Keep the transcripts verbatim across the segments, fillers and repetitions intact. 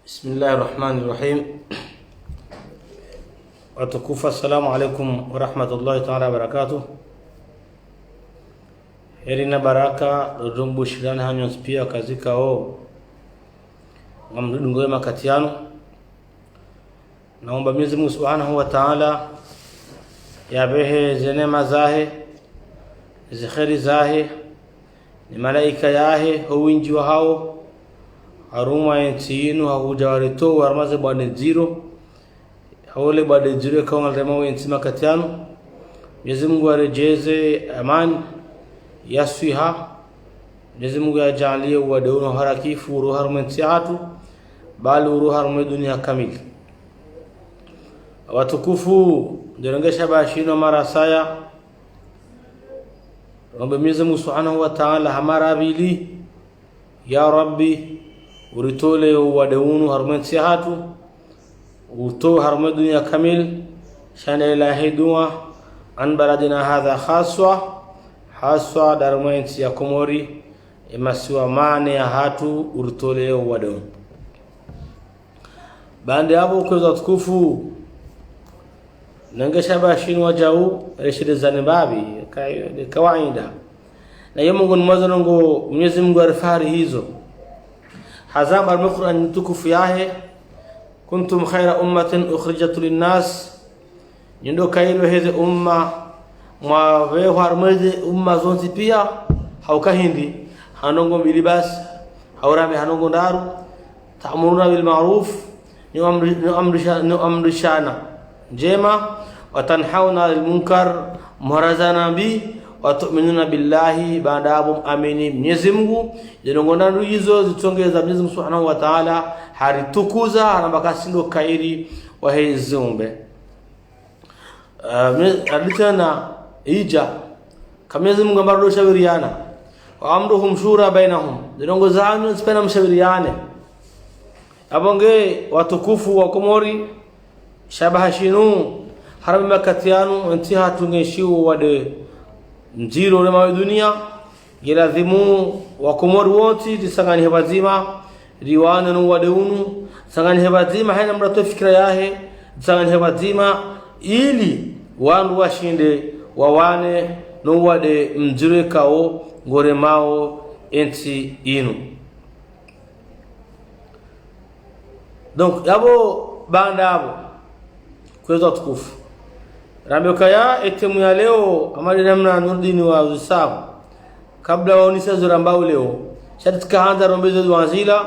بسم الله الرحمن الرحيم. Watukufu, السلام عليكم ورحمة الله تعالى وبركاته. Heri na baraka, ndo mbushirani hanyu ntsi pia kazikao ngamdungao ye makati yanu. Naomba Mwenyezi Mungu Subhanahu wa Ta'ala yapvehe ze neema zahe, ze kheri zahe, ne malaika yahe, ho windji wahawo, harumwa ye ntsi yinu, hahudja waritowa harumwa ze bwade ndziro, hawole bwade ndziro ikao ngaremao ye ntsi makati yanu. Mwenyezi Mungu yaredjeze amani, ya swiha. Mwenyezi Mungu yadjaanliye uwade unu harakifu uroha harumwa ye ntsi yahatru, bali uroha harumwa ye dunia kamili. Watukufu, ndo renge shabaha shinu mara saya, rombe Mwenyezi Mungu Subhanahu wa Ta'ala ha mara ya pvili, ya Rabbi, uritoleye uwade unu harumwa ye ntsi yahatru, utowe harumwa ye dunia kamili, sha nde ilahi dua, عن بلدنا هذا خاصة, haswa nda harumwa ye ntsi ya Komori, ye masiwa mane yahatru, uritoleye uwade unu. Baanda yapvo, kwezi watukufu, nenge shabaha shinu wadjau, reshelezane mbapvi, ka-, kawaida. Na yo mongoni mwa ze ndrongoo Mwenyezi Mungu yarifahari hizo, hazamba harumwa ye Qur'an ntukufu yahe: كنتم خير أمة أخرجت للناس. Nyi ndo kheri wahe ze umma, mwapvehwa harumwa ze umma zontsi pia, ha uka hindri, ha ndrongoo mbili basi, hau rambe ha ndrongoo ndraru: تأمرون بالمعروف, nyi amri-, nyi amrisha-, nyi amrishana ndjema, وتنهون عن المنكر, mwarazana mbi, وتؤمنون بالله, baanda yapvo mwamini Mwenyezi Mungu. Ze ndrongoo ndraru izo zitsongeza Mwenyezi Mungu Subhanahu wa Ta'ala, haritukuza, haramba ka si ndo kheri wahe ze ziumbe. Ah, me-, hadi tsena idja, ka Mwenyezi Mungu hamba ndo shawiriana. وأمرهم شورى بينهم. Ze ndrongoo zanyu zipvena mshawiriane. Yapvo nge watukufu wa Komori, shabaha shinu, harumwa ye makati yanu, ye ntsi yahatru nge ishiwo uwade ndziro uremao ye dunia, nge lazimu wa Komori wontsi, risanganihe pvadzima, riwane no uwade unu, risanganihe pvadzima, hayina mndru yatowe fikira yahe, risanganihe pvadzima, ili wandru washinde wawane no uwade mdziro ikao nguremao ye ntsi yinu. Donc, yapvo, baanda yapvo, kwezi watukufu, rambe ukaya ye thème ya leo, hama nde namna Nurdin wazisao, kabla waonese zo rambao leo, sha ritsika handza rombe zo dua ndzila,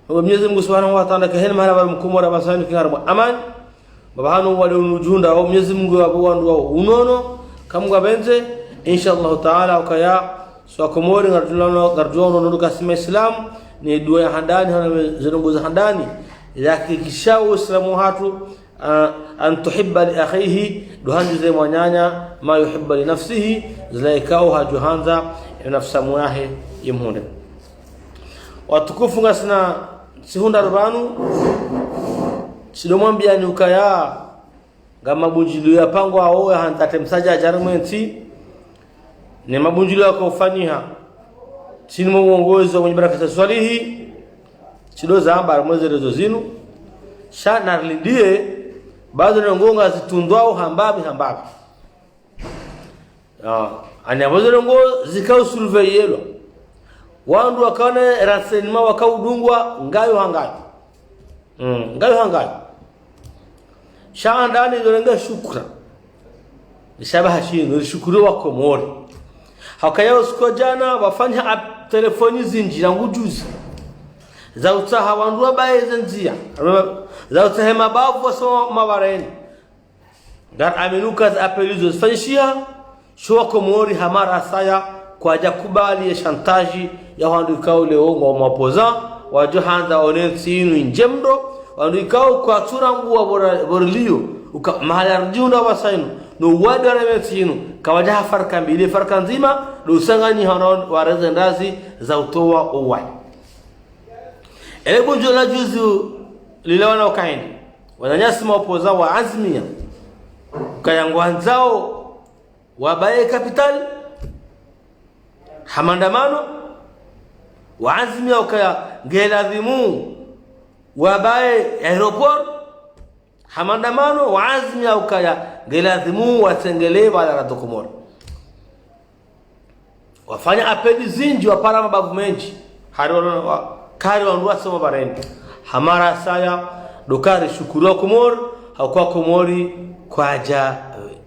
Mwenyezi Mungu Subhanahu wa Ta'ala, ka hena mahala pvwa mkomori apvasa yinu kinga harumwa amani, mbapvi hanu uwade unu udjunda, o Mwenyezi Mungu yapvo wandru wa unono, ka Mungu yapvendze, insha Allahu Ta'ala, ukaya, swa Komori, ngarudjuwa unono, ngarudjuwa unono ka si Maislamu, ne dua ya handani, hana ze ndrongoo za handani, yakikisha Uislamu wahatru, ah, أن تحب لأخيك, ndo handjuze mwananya, ما يحب لنفسه, zila ikao hadjo handza, ye nafsi yahe ye mhundre. Watukufu, ngasina siku ndraru pvanu, tsido mwambiyani ukaya, nga mabundjilio yapangwao ya handza te msadja djari mwentsi, ne mabundjilio yako ufanyiha tsini mwa uongozi wa Mwenye Baraka Said Swalihi, tsido zamba harumwa ze rezo zinu, sha narilindiye, baadhwi ndrongoo ngazitundwao hambapvi, hambapvi. Ah, ani apvo ze ndrongoo zikao surveillelwa. Wandru wakana renseignement wakao udungwa, ngayo ha ngayo. Mm, ngayo ha ngayo. Sha handani ndo renge shukura. Ni shabaha shinu, rishukuru wa Komori. Hukaya usiku wa djana, wafanya ap-, telefoni zindji na ngudjuzi. Za utsaha wandru wabaye ze ndzia. Za utsaha mabavu wasoma mabareni. Ngar aminuka za appel izo zifanyishiha, sho wa Komori hamara saya kwadja kubali ye chantage ya wandru ikao leo ngwao maopposant, wadjo handza wone ntsi inu indje mdro, wandru ikao kwatsu rambua pvo ra-, pvo rilio, uka mahala ridjihundra pvasa inu, no uwade wareme ntsi inu, kawadja ha farka mbili, farka ndzima, ndo usanganyiha na wareze ndazi za utowa uwai. Ele bundjo la juzu lilawana ukaya hindri. Wananyasi maopposant wa azimia. Ukaya ngwandzao wabaye capitale ha maandamano, wa azimia ukaya nge lazimu wabaye aéroport, ha maandamano, waazimia ukaya ngelazimu watsengelee pvala Radio Comores. Wafanya apeli zinji, wapara mabavu menji. Hari walo-, wa-, kari wandru wasoma bareni. Hamara saya, ndo kari shukuru wa Komori, hauka Komori kwaja, eh,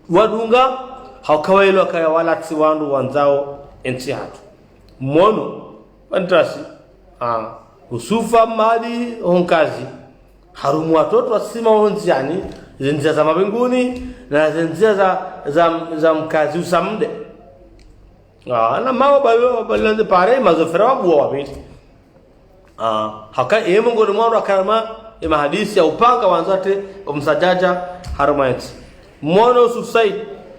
wadunga, hauka waelewa kaya wala tsi wandru wandzao entsi hatru. Mwono, wantasi, ah, usufa mali honkazi. Harumwa watoto wasima ho ndziani, ze ndzia za mabinguni, na ze ndzia za, za, za mkazi usamde. Ah, na mawo bayo, bayo ze pare, mazofera wabuwa wapiti. Ah, haka emo ngoni mwaro akarama, ema hadisi ya upanga wandzao watre, omsadjadja, harumwa entsi. Mwono Yusuf Said,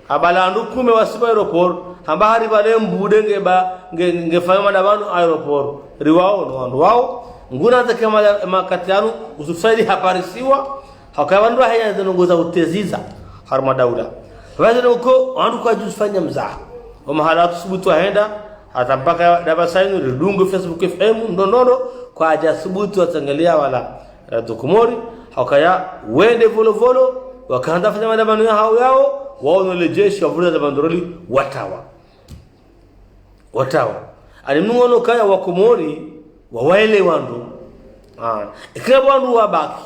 habala wandru kume wasiba aéroport, hamba hari pvale mbude ngeba, nge, ngefanya maandamano aéroport. Riwaono wandru wao, nguna zake ma-, makati yanu, Yusuf Said haparisiwa, hauka wandru waheya ze ndrongoo za uteziza, harumwa daula. Pvaze nuko, wandru kwadjufanya mzaha. Omahala watsusubutu wahenda, hata mpaka ndapvasa inu, ridungu Facebook F M, ndo, ndo, ndo, kwadjasubutu watsengelea wala Radio Komori, haukaya wende volovolo, wakandza fanya maandamano yahao yao, waono le jeshi, wavuliza za bandroli, watawa. Watawa. Ani mnono kaya wa Komori, wawaelewa wandru. Ah, ikila wandru wabaki.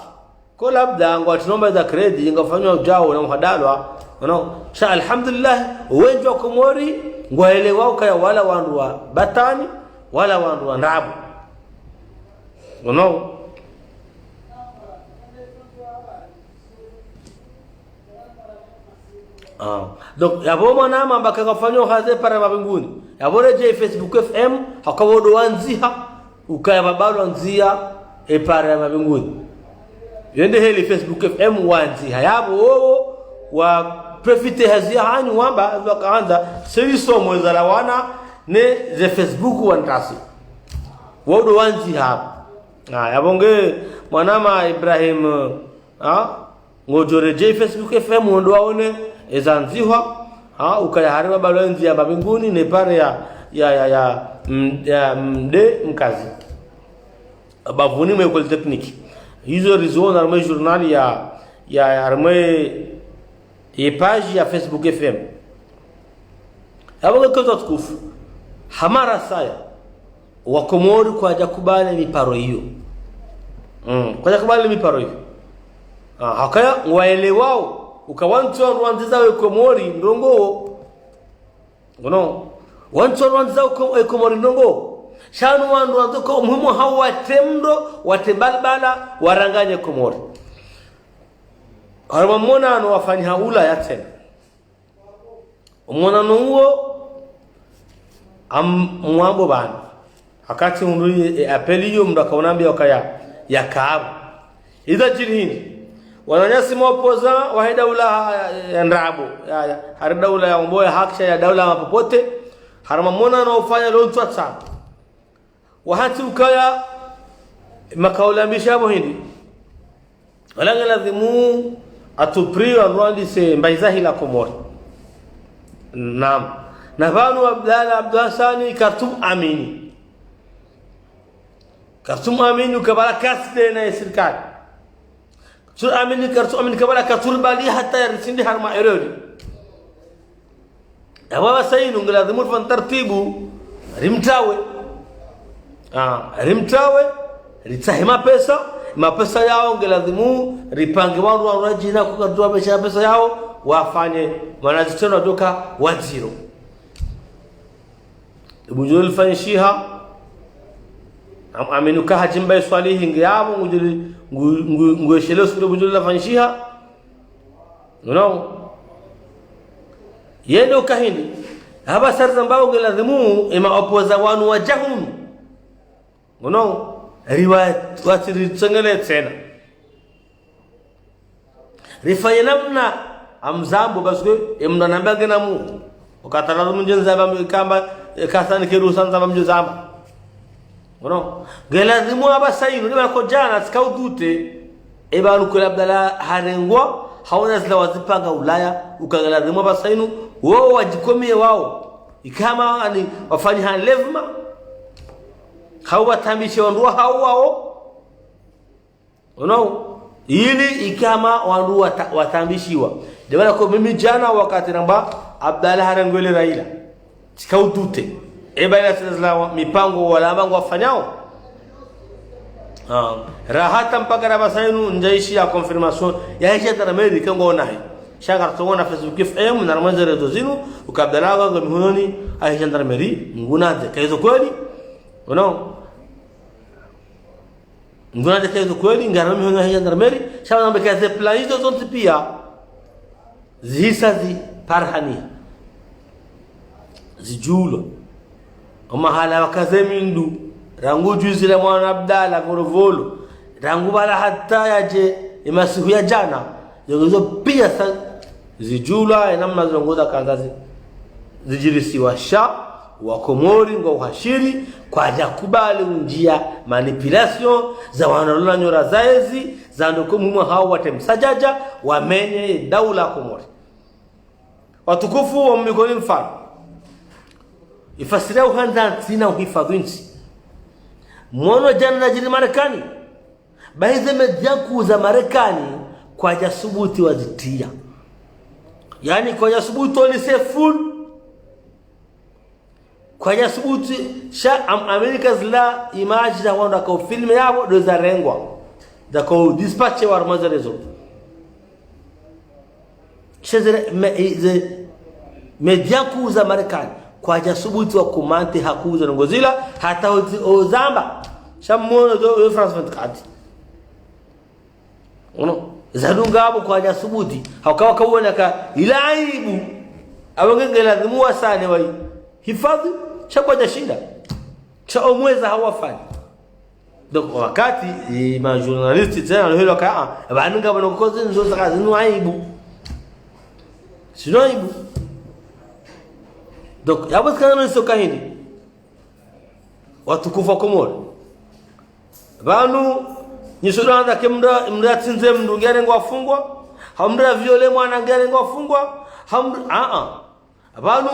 Ko labda ngwatsi nomba za crédit, ngafanywa ujao na muhadalwa, no? Sha alhamdulillah, wenji wa Komori, ngwaelewa ukaya wala wandru wa batwili, wala wandru wa ndrabo. No? Ah. Donc, yapvo mwanama amba kangafanyao hazi pare mabinguni. Yapvo redjei Facebook F M, hauka wo ndo wandziha, ukaya pvapvalwa ndzia, epare ya mabinguni. Yende heli Facebook F M wandziha. Yapvo wowo, wa profite hazi yahanyu wamba, wakaandza, sewi somo ezalawana, ne ze Facebook wantasi. Wo ndo wandziha. Ah, yapvo nge, mwanama Ibrahim, ah, ngodjo redjei Facebook F M, wondo waone, ezandzihwa, ha, ukaya hari pvapvalwa ndzia mabinguni, ne pare ya, ya, ya, ya, mm, ya, mm, mde mkazi. Bapvuni mwe école technique. Izo riziona harumwa journal ya, ya, ya harumwa ye page ya Facebook F M. Yapvo nge kwezi watukufu. Hamara saya. Wa Komori kwadjakubali miparo iyo. Mm, kwadjakubali miparo iyo. Ah, hakaya ngwaelewao, uka wantru wandru wandzao e Komori ndrongoo. Ngono, wantru wandru wandzao e Ko-, e Komori ndrongoo. Sha wanu wandru wandzao ko muhimu hao watre mndro, watre balbala, waranganye Komori. Harumwa monano wafanyiha Ulaya tsena. Omonano uwo, am-, mwambo pvanu. Wakati hundru ye, e, appel iyo mndru akaonambia ukaya, ya kabu. Iza djiri hindri. Wananyasi mwapoza, wahe daula ya, ya, ya ndrabo. Ya, ya, hari daula ya umbo ya hakisha ya daula ya mapopote. Harumwa monano ufanya lo ntsu atsa. Wahati ukaya, makaula mbisha yapvo hindri. Wala ngelazimu à tout prix wandru wandise mbayi za hila Komori. Naam. Na pvanu Abdallah Abdou Hassani katsumwamini. Katsumwamini ukaya pvala kasi tsena ye sirikali. Katsumwamini, katsumwamini ukaya pvala katsuribali hata yaritsindi harumwa erreur. Yapvo apvasa inu ngelazimu rifanye tartibu, rimtrawe. Ah, rimtrawe, ritsahe mapesa, mapesa yao ngelazimu, ripange wandru wandru wadjina kukadua pesa, pesa yao, wafanye, mana zitrendwa djoka, wadziro. Ibujuru lifanyishiha, am-, aminu ka hadjimba iswalihi nge yapvo, ngujuri, ngu-, ngu-, ngueshele usukuru ibujuru lafanyishiha, Ngono. Yende ukaya hindri. Hapvasa rizambao ngelazimu, ema opposants wanu wadje hunu. Ngono. Riwa-, watsiritsengele tsena. Rifanye namna amzambo, parce que emndru anamba ngena mu. Ukatala mdje ndzamba mkamba, e, kasani kerusa ndzamba mdje zamba. Ngono. Ngelazimu apvasa inu, ni wako djana, tsika udute. Eba nuko labda la harengwa, haona zila wazipanga Ulaya, uka ngelazimu apvasa inu, wao wadjikomeye wao. Ikao ani wafanyiha enlèvement. Hau watambishe wandru wa hau wao. Unaona? Ili ikao wandru wata-, watambishiwa. Nde mana ko mimi djana wakati namba Abdallah harengwa le Raila. Tsika udute. Eba ila sila zila wa-, mipango wala mbango wafanyao. Ah, rahata mpaka na pvasa inu ndjaishi ya confirmation ya gendarmerie ke ngwao nahe. Sha ngaritso ona Facebook F M na ramwe ze réseaux zinu, uka Abdallah ngwao mihononi ya gendarmerie, ngunadze. Ka izo kweli? Unaona? Ngunadze ka izo kweli, ngari mihononi ya gendarmerie, sha wanambe ka ze plan izo zontsi pia zihisa ziparihaniha. Zidjulwa. Omahala wakaze mindru, rangu djuzi la mwana Abdallah Volovolo, rangu pvala hata yadje emasihu ya djana, zongo zo pia sa zidjulwa, enamna zongo zakandza zi-, zidjirisiwa sha, Wakomori ngwao uhashiri, kwadja kubali undjia manipulation, za wanalola nyora za ezi, za ndoko mumwa hao wate msadjadja, wamenye daula Komori. Watukufu wa mbikoni mfano. Ifasiri ya uhandza ntsi na uhifadhwi ntsi. Mwono djana nadjiri Marekani. Bahi ze média nkuu za Marekani kwadja subuti wazitia. Yaani kwadja subuti walise full. Kwadja subuti sha am-, Amerika zila image za wandru wakao filme yapvo ndo zarengwa. Zakao dispatche wa harumwa ze réseaux. Sha ze me-, ze média nkuu za Marekani kwadja subuti wa commenter hakuu ze ndrongo zila, hata ozi-, ozamba. Sha mwono zo, yo France vingt-quatre. Unaona? Zadunga apvo kwadja subuti. Hauka wakaona ka ila aibu. Apvo nge nge lazimu wasane wayi hifadhwi, sha kwadja shinda. Sha omweza hawafanya. Donc, wakati, eh, ma journaliste, tsena, lo hilo ka, ah, pvanu ngapvo no kozi ndzo zaka zinu aibu. Zinu aibu. Donc, yapvo tsikana no iso kahindi. Watukufu wa Komori. Pvanu, nyi sura anda ke mndru, mndru atsindze mndru nge arengwa afungwa, hau mndru aviole mwana nge arengwa afungwa, hau mndru, a, a. Pvanu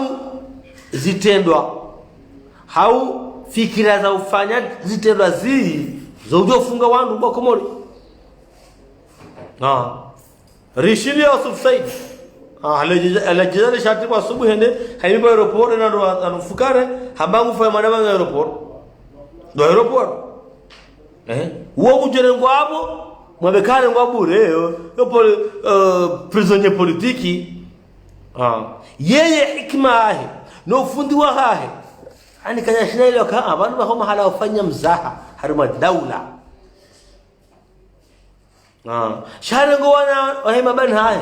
zitrendwa, hau fikira za ufanya zitrendwa zi, zo udjo funga wandru wa Komori. Ah. Rishili Yusuf Said. Ah, alejizali shati wa subuhi hende, haimba aéroport na ndo anufukare, hamba ngufanya madama nga aéroport. Ndo aéroport. Eh? Uwo ngudjere ngwapvo, mwambe kare ngwa bure, yo, yo poli-, eh, prisonnier politique. Ah. Yeye hikima yahe, no ufundi wahahe. Ani kanya shina ile ka, ah, pvanu pvaho mahala ufanya mzaha, harumwa daula. Ah. Sha harengo wana wahe mabani hahe.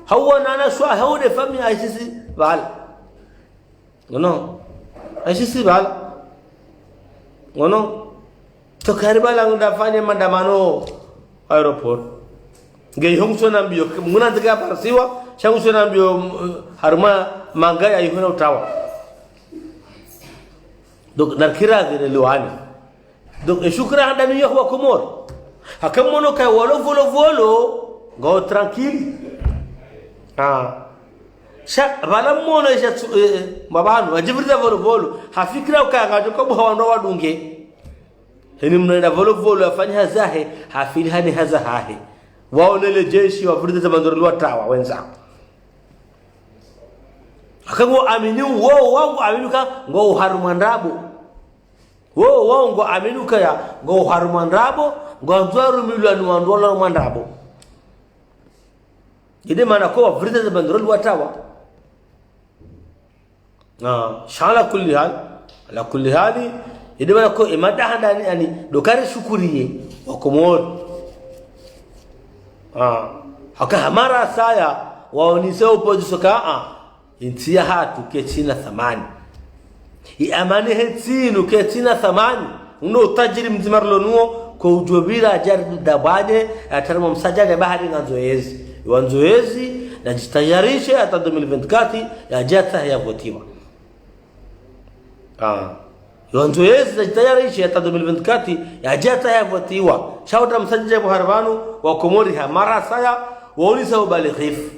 Hau wana na shwa, hau nde famiyi aishisi pvala. Ngono. Aishisi pvala. Ngono. Tokari pvala ngunda fanye maandamano aéroport. Nge iho ngutsona mbio, nguna ndzika parisiwa, sha ngutsona mbio, mm, harumwa manga ya iho na utawa. Donc, narikira zile liwani. Donc, e shukura handani yo wa Komori. Haka mwono ka walo Volovolo, ngwao tranquille. Ah. Sha, pvala mwono isha tsu-, eh, eh, mabanu, wadjiviriza Volovolo. Hafikira uka ngadjo kabu hawa ndo wadunge. Heni mndru enda Volovolo, afanye hazi yahe, hafili hani hazi yahahe. Waonele jeshi, waviriza za bandoro liwatawa, wendza. Haka ngo amini, wo, wangu amini ka, ngwao harumwa ndrabo. Wo, wo, ngo amini ukaya, ngwao harumwa ndrabo, ngwandzo warumilwa ni wandru wala harumwa ndrabo. Inde mana ko waviriza ze bandoro liwatawa. Ah, sha ala kulli hali, ala kulli hali, inde mana ko emada handani, ani, ndo kari shukuriye, wa Komori. Ah, haka hamara saya, waonise opposition ka, ah, intsi yahatru ketsina thamani. I amani he ntsi inu ketsina thamani. Uno utajiri mdzima rilo nuwo, ko udjopvira ajari dabwade, atarimo msadjade bahari ngandzo yezi. Wandzo yezi, nadjitayarishe hata deux mille vingt-quatre, yadje hata yavotiwa. Ah. Wandzo yezi, nadjitayarishe hata deux mille vingt-quatre, yadje hata yavotiwa. Sha uta msadjade buhari pvanu, wa Komori hamara saya, waonisa ubalighifu.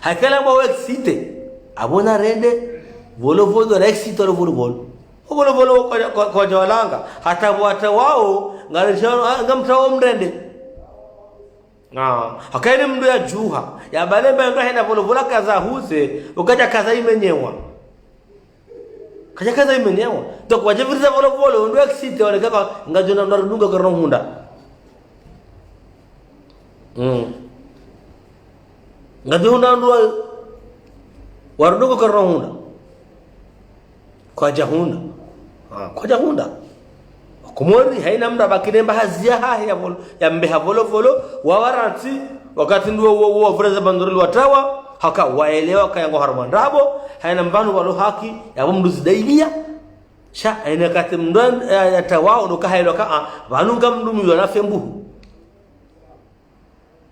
Hakala mwa excité. Apvo narende, Volovolo, ra excité lo Volovolo. Volovolo kwa, kwa, kwadja walanga. Hata wata wao, ngalisha, ngamtawo mrende. Ah, haka ine mndru yadjuha. Yabale mba ndo hena volovolo kaza huze, ukadja kaza imenyewa. Kadja kaza imenyewa. Donc, wadje viriza volovolo, ndo excité, wale kaka, ngadjo na mndru arudunga karina hundra. Mm. Ngadjo hundra mndru wa, warudunga karina hundra. Kwadja hundra. Ah, kwadja hundra. Wakomori, haina mndru abaki ne mbahazi yahahe ya vol-, ya mbeha volovolo, wawarantsi, wakati ndo wo, wo, wo, viriza bandoroli watawa, haka waelewa kaya ngo harumwa ndrabo, haina mvanu walo haki, yapvo mndru zidailiya. Sha, haina kati mndru ya, yatawa, ndo kahaelewa ka, ah, pvanu ngamndru mndru yanafe mbuhu.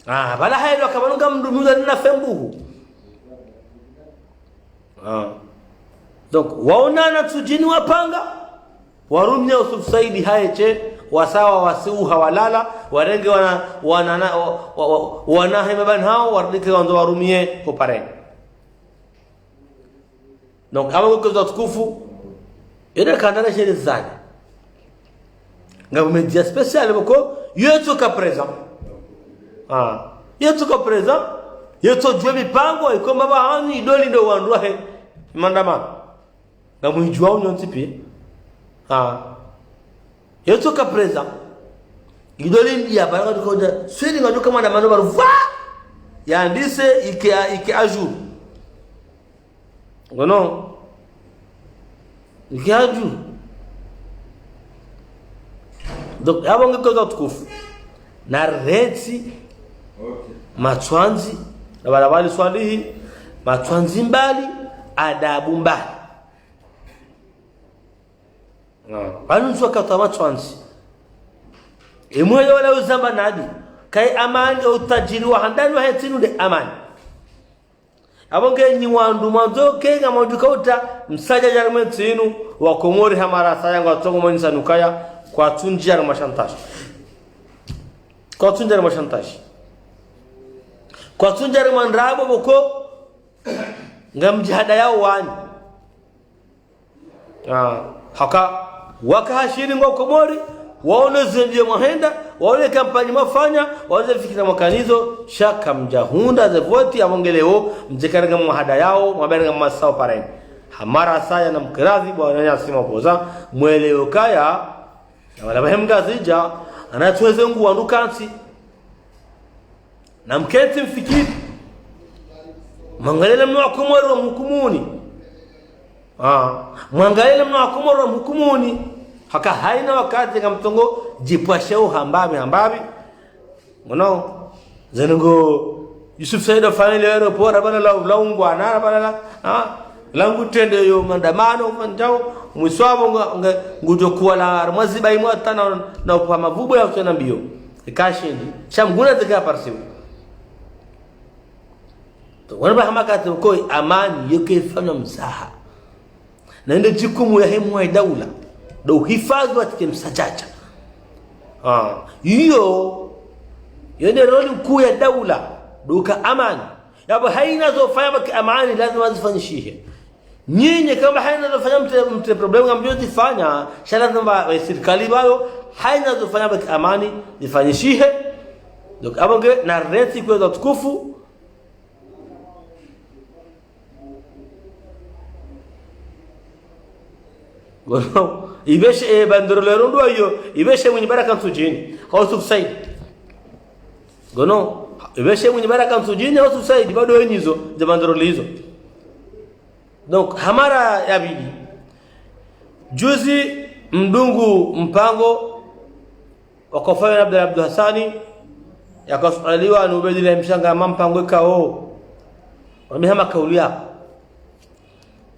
Ah, pvala haelewa ka pvanu ngamndru mndru yanafe mbuhu. Ah. Donc, waonana Ntsudjini wapanga, warumia Yusuf Saidi haye she, wasawa wasiuha walala, warenge wana, wana, wa, wa, wa, wana hema banhao, warudike wandzo warumie kopareni. Donc, aba ngoko za tukufu, yene kandala shere zani. Nga média spécial boko, yetsoka présent. Ah. Yetsoka présent, yetsodjuwa mipango, ikomba ba hani, idoli ndo wandru wahe, mandamano. Ngamwidjuwa unyo ntsipi. Ah. Yetsoka présent. Idoli ndi ya, bala ngadjo kodja, swedi ngadjo ka mandamano baru, va! Yandise, ike, ike à jour. Ngono. Ike à jour. Donc, aba ngoko za tukufu. Narentsi, matswandzi, na bala bali swalihi, matswandzi mbali, adabu mbali. Ah, pvanu ntswa kata matswandzi. Emwe yola uzamba nadi. Kayi amani, utajiri wa handani wahe ntsi inu nde amani. Abo nge nyi wandru mwandzo kenga mwandzo kauta msadja djari mwe ntsi inu, wakomori hamara saya ngwatsongo mwenyi sanukaya, kwatsundji djari mashantashi. Kwatsundji djari mashantashi. Kwatsundji djari mandrabo boko, ngamdjihadayao wanyu. Ah, haka, waka hashiri ngo Komori, waone ze ndziya mwahenda, waone kampanyi mwafanya, waone ze fikira mwakanazo, sha kamdjahundra ze voti, abo nge leo, mdje karenga mwahadayao, mwaberenga mwasao pareni. Hamara saya na mkirazi, bwana nyasi mwapoza, mwelewe kaya, na wala bahe Mngazidja, anatweze ngu wandru kantsi. Na mkentsi mfikiri. Mwangalie namna wakomori wamhukumuni. Ah, mwangalie namna wakomori wamhukumuni. Haka haina wakati ngamtsongo djipvwashe uhambapvi, hambapvi. Ngono, zenu ngo Yusuf Said afanya le aéroport, abala la, la ungwana, abala la, ah, langu trende yo mandamano, mandjao, mwiso abo nga, nga, ngudjo kuwa la, mwaziba imwata na, na upva mavubo ya usena mbio. Ikashindi, sha mnguna zika parsibu. To, wana ba hamakati koi amani, yoke ifanywa mzaha. Na inde jukumu yahe mwa daula. Ndo uhifadhwi wa tike msadjadja. Ah, iyo, iyo nde roli nkuu ya daula. Ndo uka amani. Yapvo haina zofanya baki amani, lazima zifanyishihe. Nyinyi kamba haina zofanya mtre, mtre problème ngamdjo zifanya, sha lazima ba, ba sirikali bayo, haina zofanya baki amani, zifanyishihe. Donc, abo nge, narentsi kweza tukufu. Ngono, ibeshe, eh, bandoroli ndo iyo, ibeshe Mwinyi Baraka Ntsudjini, hau Yusuf Said. Ngono, ibeshe Mwinyi Baraka Ntsudjini, hau Yusuf Said, bado wenyizo, ze bandoroli izo. Donc, hamara ya pvili. Juzi, mdungu mpango, wakofanya na Abdallah Abdou Hassani, yakasualiwa ni Ubeidillah Mshangama mpango ikao. Wami hama kauli yako.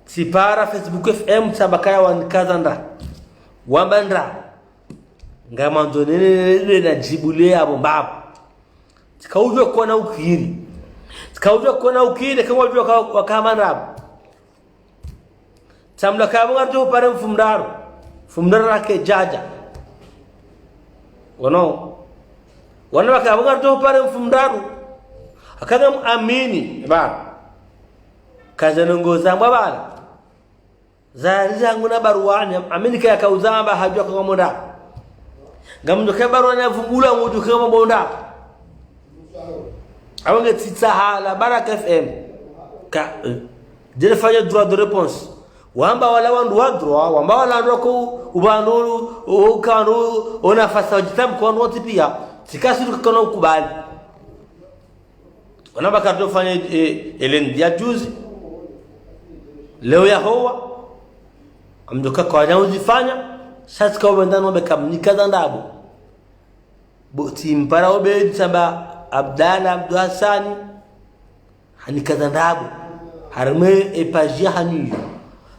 Tsipara Facebook F M tsamba kaya wanikaza ndra. Wamba ndra. Ngamandzo nene nene na djibu le abo mbabo. Tsikaudjwa kona ukiri. Tsikaudjwa kona ukiri, kama udjwa ka, wakama ndrabo. Tsamla kaya bo ngaridjo pare mfumoraru. Mfumoraru rake djadja. Ngono. Wana wakaya bo ngaridjo pare mfumoraru. Haka ngamwamini, ba. Kaza nongo zambwa bala. Zari zangu na baruani, amini kaya kauza amba hadjua kanga mo ndrabo. Ngamdjo kaya baruani avumbula ngudjo kanga mo ndrabo. Awa nge tsitsaha la Baraka F M. Ka, eh, djele fanya droit de réponse. Wamba wala wandru wa droit, wamba wala wandru wako, ubandu, ukandru, ona fasa wajitamko wandru wontsi pia. Tsi kasi tukana ukubali. Wana baka ridjofanya, eh, elendi ya juzi. Leo ya howa. Amdjo kaya kwadja uzifanya. Sha tsika wendza no beka mnika za ndrabo. Bo, tsi mpara obe tsamba Abdallah Abdou Hassani. Hanika za ndrabo. Harimwa e page ya hanyu iyo.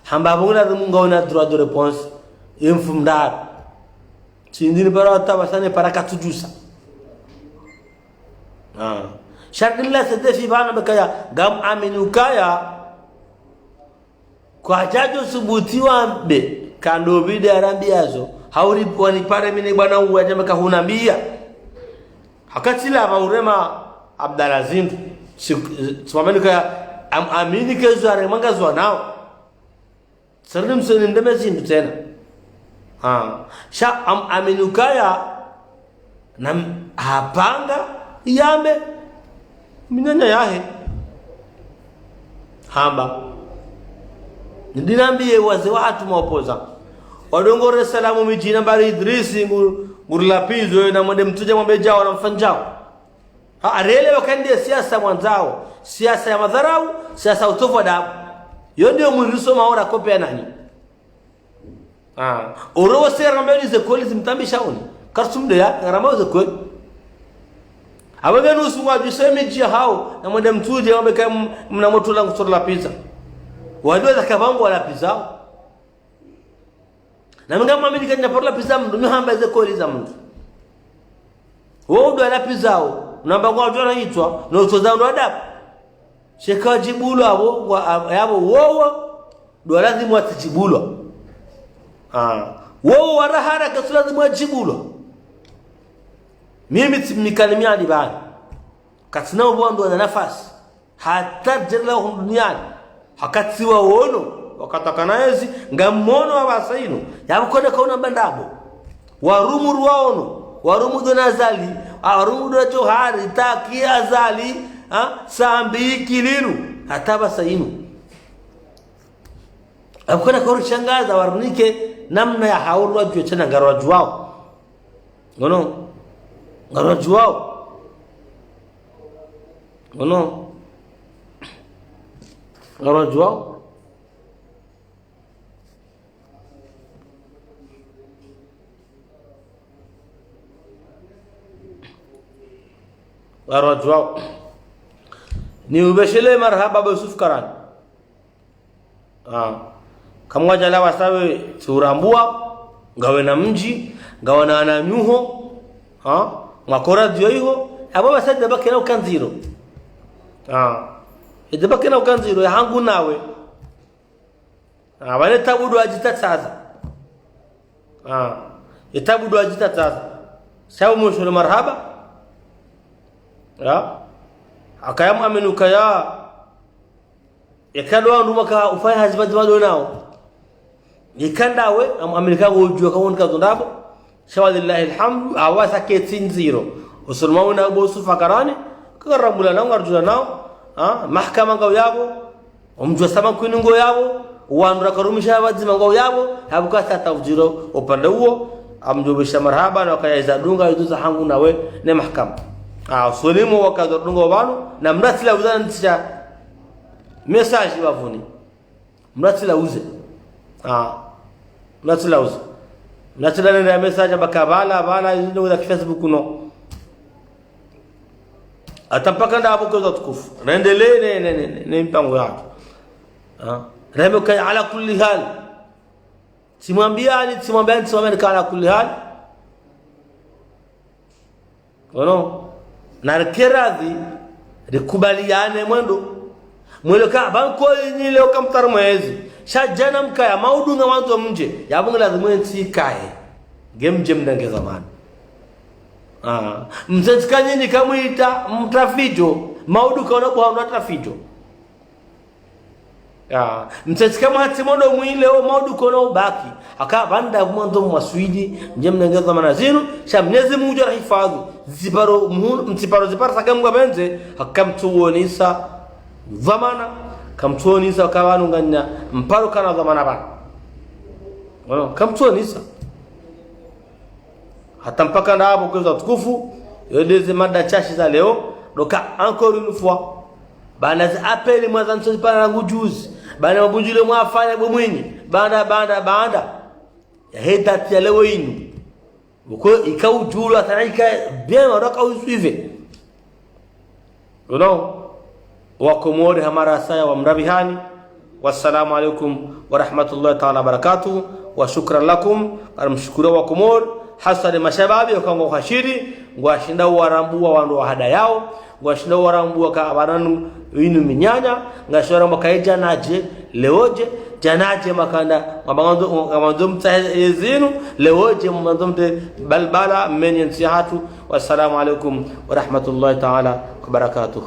Hamba bo ngula rimunga ona droit de réponse. Emfu mdara. Tsindini para wata basane para katsudjusa. Ah. Sha ri la sedefi bana bakaya, ngam amini ukaya. Kwadjadjo subuti wambe, kandro bidi arambiyazo, hauri wanipare mine bwana uwa djamba kahunambiya. Hakati la ba urema Abdallah Zindru, si, si wambe kaya, am, amini kezo aremanga zo nao. Sari msoni ndeme Zindru tsena. Ah. Sha am, amini ukaya, na m, hapanga, yambe, minanya yahe. Hamba. Ndinambiye wazee wahatru maopoza. Wadongo re salamu midjini mbari Idrisi ngu, nguri lapvizo, na mwende mtsudje mwambe djawo na mfanye djawo. Ha, arele wakandie siasa mwandzao, siasa ya madharau, siasa utovu adabu. Yo ndiyo mwiriso maora kopea nanyi. Ah, oro wose ramba ni ze kweli zimtambisha oni. Kartsum de ya, ramba ze kweli. Aba ngenu usu wadjuse midji ya hao, na mwende mtsudje, mwambe kaya m, mna motro langu soro lapviza. Wadjuwa za kabangu walapvizao. Na mi ngam amini kaya nina paro lapviza mndru, mi hamba ze kweli za mndru. Wo udjuwa lapvizao, namba ngwadjuwa na itswa, no utsoza ndo adabu. Sheka djibulwa abo, wa, ab, yabo wowo, ndo lazimu watsidjibulwa. Ah. Wowo warahara katsu lazimu wadjibulwa. Mimi tsimnikani miadi bani. Katsina ubo ndo na nafasi. Hata djela hunu duniani. Hakati wa wono, wakati kana ezi, ngamono wa basa inu. Yabo kone kauna mba ndrabo. Warumu ruwaono, warumu dona Azali, warumu dona Johari, Taki Azali, ha, Sambi, Kililu, hata basa inu. Abukana kauri shangaza warunike namna ya haurwa djuwe tsena ngarwa djuwao. Ngono, ngarwa djuwao. Ngono, ngarwa djuwao. Ngarwa djuwao. Ni ubeshele marahaba bo Yusuf Karani. Ah. Kamwadja lawa sawe tsi urambua, ngawe na mdji, ngawe na wananyuho, ha? Mwakora dziyo iho, abo basa deba kena ukandziro. Ah. Edeba kena ukandziro, ya hangu nawe. Ah, bane tabu ndo adjitatsaza. Ah, etabu ndo adjitatsaza. Sawa mwisho marahaba. Ya. Akaya mwamini ukaya. Yeka ndo wandru maka ufanya hazi pvadzima ndo nao. Yeka ndawe, am, amini kaya udjuwa kaya wonika zo ndrabo. Sha walillahi alhamdu, awa sa ketsi ndziro. Usuluma una bo Yusuf Karani, kakarambula nao, ngarudjula nao. Ah, mahakama ngao yabo. Omdji wa Samakuni ngo yabo, wandru wakarumisha pvadzima ngo yabo, habuka sa tafudjiro upande uwo, amdjobesha marahaba na wakaya iza dunga izo za hangu nawe ne mahakama. Ah, usoni mwa wakaza dunga wanu, na mratsila uza ntsisha message bapvuni. Mratsila uze. Ah. Mnatsila uze. Mnatsila nende ya message baka bala, bala, izinde uza ki Facebook no. Hata mpaka nda abo kweza tukufu. Rendele ne, ne, ne, ne, ne mpango yako. Ah. Reme kaya ala kulli hal. Tsimwambiani, tsimwambiani, tsimwambiani kaya ala kulli hal. Ono, na rike radhi, rikubaliane mwendo. Mwelo ka, banko inyi leo kamtari mwezi. Sha djana mkaya, maudu nga wandzo mdje. Yabo nge lazimu entsi ikaye. Nge mdje mnenge zamani. Ah. Mtsentsika nyinyi kamwita, mtrafidjo. Maudu kaona buha mtrafidjo. Ah, mtsetsike mhatsi modo mwile o maudu kono ubaki. Haka pvanda mwandzo mwaswili, mdje mnenge dhwamana zinu, sha Mnyezi Mungu ngudjo rahifadhwi. Ziparo mhu-, mtsiparo zipara sake mgwa benze, haka mtsuonisa dhwamana, kamtsuonisa haka pvanu nganya, mparo kana dhwamana pvanu. Wono, kamtsuonisa. Hata mpaka ndapvo kwezi watukufu, yo ndeze mada ntsashi za leo, ndo ka encore une fois. Baanda ze appel mwandzani tsozipara rangu juzi. Baanda mabundjulio mwafanya bo mwinyi. Baanda, baanda, baanda. Yahe date ya leo inu. Uko ika udjulwa, hata ika bien, wandru waka usuivre. Uno, Wakomori hamara saya wa mrabihani. Wassalamu alaikum warahmatullahi taala wabarakatuh. Wa shukran lakum. Aramshukuru Wakomori. Haswa le mashababi, waka ngwahashiri. Ngwashinda warambua wandru wa hada yao. Ngwashinda warambua ka abananu inu minyanya. Ngwashinda warambua ka idjana dje, leo dje, djana dje makanda. Ngamandzo, ngamandzo mtsahe ezinu, leo dje mwandzo mte balbala, menye ntsi hatru. Wassalamu alaikum warahmatullahi taala wabarakatuh.